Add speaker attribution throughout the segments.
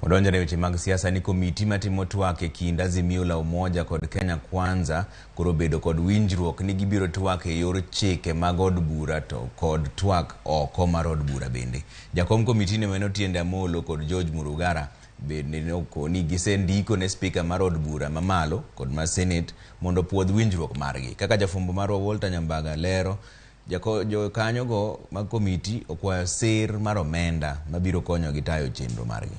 Speaker 1: Odonjore weche mag siasa ni komiti matimo twak e kind Azimio la Umoja kod Kenya Kwanza koro bedo kod winjruok ni gibiro twak e yor chike mag od bura to kod twak oko mar od bura bende. Jakom komiti no en Otiende Amolo kod George Murugara bende nokoni gisendiko ne spika mar od bura mamalo kod mar senate mondo opuodh winjruok margi. Kaka jafwambo marwa Walter Nyambaga lero, jokanyogo mag komiti okwayo sir mar omenda mabiro konyogi tayo chenro margi.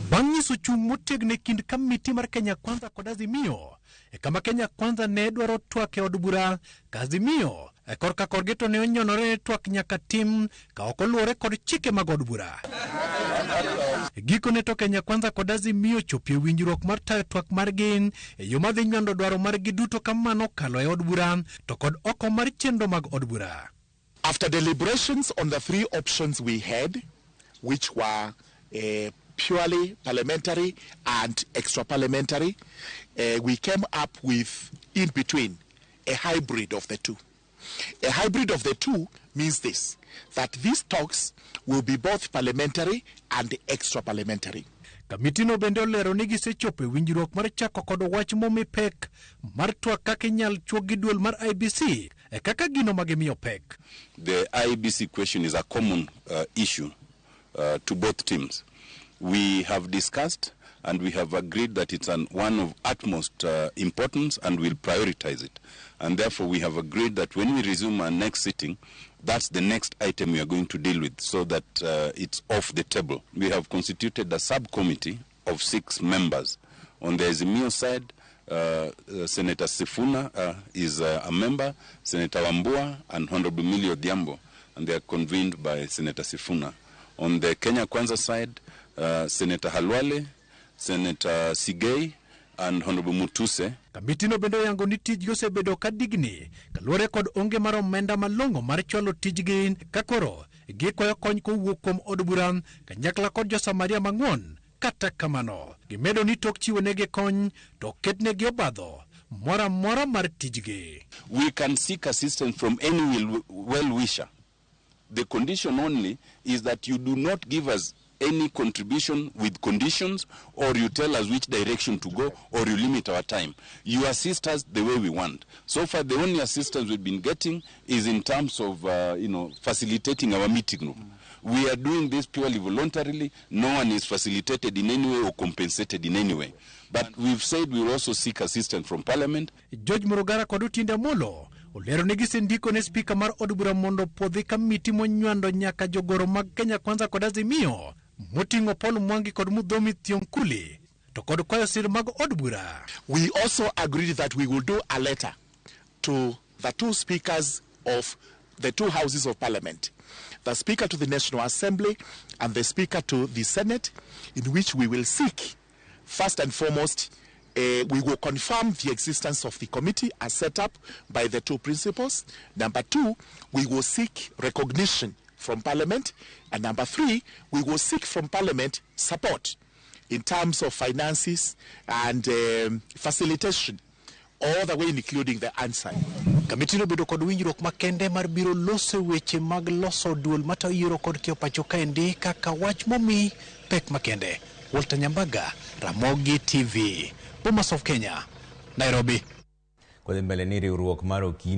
Speaker 2: Bang' nyiso chung' motegno e kind kamiti mar Kenya Kwanza kod Azimio, e kama Kenya Kwanza ne dwaro twak e od bura ka Azimio e korka korgi to ne onyonore ni twak nyaka tim ka ok oluwore kod chike mag od bura. Gikone to Kenya Kwanza kod Azimio chopo e winjruok mar tayo twak margi e yo madhi nywando dwaro margi duto kamano kalo e od bura to kod oko mar chenro mag od bura.
Speaker 3: After deliberations on the three options we had, which were purely parliamentary and extra parliamentary, we came up with in between a hybrid of the two. A hybrid of the two means this, that these talks will be both parliamentary and extra parliamentary.
Speaker 2: Kamitino bende olero ni gisechopo e winjruok mar chako kod wach momi pek mar twak kaka inyal chuog gi duol mar IEBC e kaka gino ma gimiyo pek.
Speaker 4: The IEBC question is a common issue to both teams. We have discussed and we have agreed that it's one of utmost importance and we'll prioritize it. And therefore we have agreed that when we resume our next sitting, that's the next item we are going to deal with so that it's off the table. We have constituted a subcommittee of 6 members. On the Azimio side, Senator Sifuna is a member, Senator Wambua and Honorable Millie Odhiambo, and they are convened by Senator Sifuna. On the Kenya Kwanza side, Senator Khalwale, Senator Sigei, and Honorable Mutuse.
Speaker 2: Kamitino bende oyango ni tijgi osebedo ka digni kaluwore kod onge mar omenda malong'o mar chwalo tijgi ka koro gikwayo kony kowuok kuom od bura kanyakla kod jo-Samaria mang'won. Kata kamano, gimedo ni tok chiwo negi kony to ketnegi obadho moro amora mar tijgi.
Speaker 4: We can seek assistance from any well-wisher. The condition only is that you do not give us any contribution with conditions, or you tell us which direction to go, or you limit our time. You assist us the way we want. So far, the only assistance we've been getting is in terms of facilitating our meeting room. We are doing this purely voluntarily. No one is facilitated in any way or compensated in any way. But we've said we will also seek assistance from Parliament.
Speaker 2: George Murugara kod Otiende Amolo olero ni gisendiko ne spika mar od bura mondo opuodhi kamiti monywando nyaka jogoro mag Kenya Kwanza kod Azimio moting'o Paul Mwangi kod Muthomi Thiong'kuli to kod kwayo sir mag od bura.
Speaker 3: We also agreed that we will do a letter to the two speakers of the two houses of parliament, the speaker to the National Assembly and the speaker to the Senate, in which we will seek, first and foremost, we will confirm the existence of the committee as set up by the two principals. Number two, we will seek recognition from Parliament. And number three, we will seek from Parliament support in terms of finances and facilitation, all the way including the answer.
Speaker 2: Kamitino bedo kod winjruok makende mar biro loso weche mag loso duol matayo yiero kod kiewo pacho kaendi kaka wach momi pek makende. Walter Nyambaga, Ramogi TV, Bomas of Kenya, Nairobi.
Speaker 1: Kodhi mbele ni riwruok mar Okinde